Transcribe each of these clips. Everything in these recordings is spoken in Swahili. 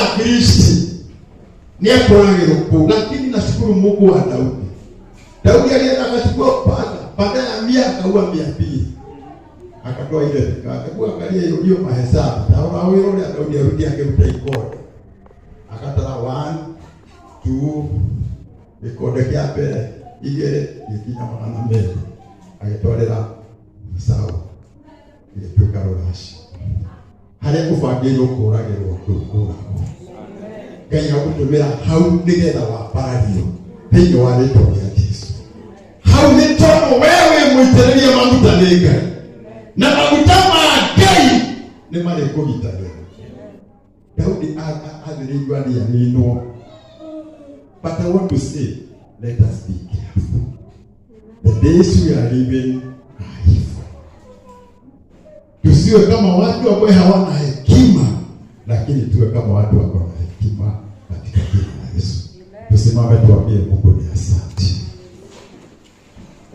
Afilisti nĩ ekũragĩrwo kũu. Lakini nashukuru Mungu wa Daudi. Daudi alienda akachukua upanga, badala ya 100 akaua 200, akatoa ile vikanda. Hebu angalia hiyo hiyo mahesabu. Taona wĩra ũrĩa Daudi arudi akĩruta ikonde, agatara 1, 2, gĩkonde kĩa mbere, igĩrĩ, gĩkinya 200, agĩtwarĩra Saul, gĩgĩtuĩka rũracio. Harĩa ũbangĩirwo kũragĩrwo ndũkũragwo. Ngai agũtũmĩra hau nĩgetha wambarario thĩinĩ wa rĩtwa rĩa Jesu. Hau nĩ tondũ we wĩ mũitĩrĩrie maguta nĩ Ngai, na maguta ma Ngai nĩ marĩkũgitagĩra. Daudi athĩrĩirwo arĩaninwo. But I want to say, let us be careful. The days we are living are evil. Tusiwe kama watu ambao hawana hekima, lakini tuwe kama watu wako na hekima katika jina la Yesu. Tusimame tuambie Mungu ni asante.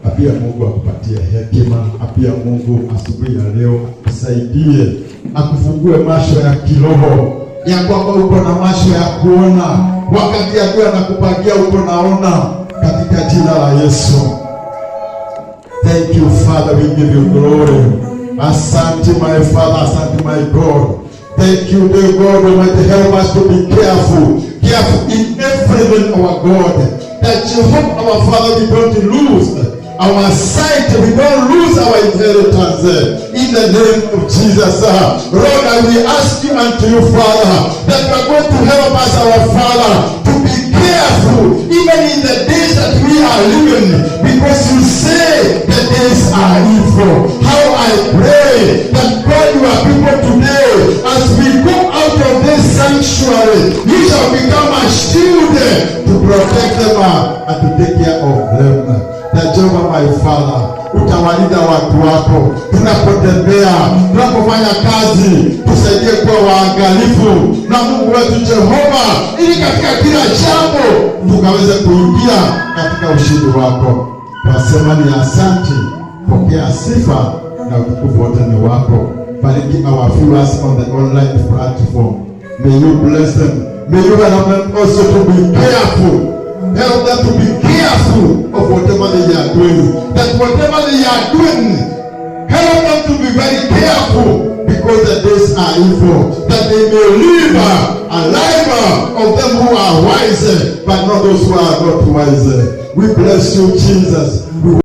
Ambia Mungu akupatie hekima. Ambia Mungu asubuhi ya leo akusaidie, akufungue macho ya kiroho, ya kwamba uko na macho ya kuona wakati adui anakupangia uko naona, katika jina la Yesu. Thank you, Father, we give you glory. Asante, my Father, asante, my God. Thank you, dear God Almighty. Help us to be careful, careful in everything, our God. That Jehovah, our Father, we don't lose our sight, we don't lose our inheritance. In the name of Jesus. Lord, I will ask you unto you, Father, that you are going to help us, our Father, to be careful, even in the days that we are living, because you say the days are evil. How I pray that God, your people today, as we go out of this sanctuary, you shall become a shield to protect them and to take care of them. That Jehovah, my Father, utawalinda watu wako tunapotembea, tunapofanya kazi, tusaidie kuwa waangalifu na Mungu wetu Jehova, ili katika kila jambo tukaweze kuingia katika ushindi wako. Twasema ni asante, pokea sifa na utukufu wote ni wako. Bariki our viewers on the online platform. May you bless them. May you help them also to be careful. Help them to be careful of whatever they are doing. That whatever they are doing, help them to be very careful because the days are evil. That they may live a life of them who are wise, but not those who are not wise. We bless you, Jesus. We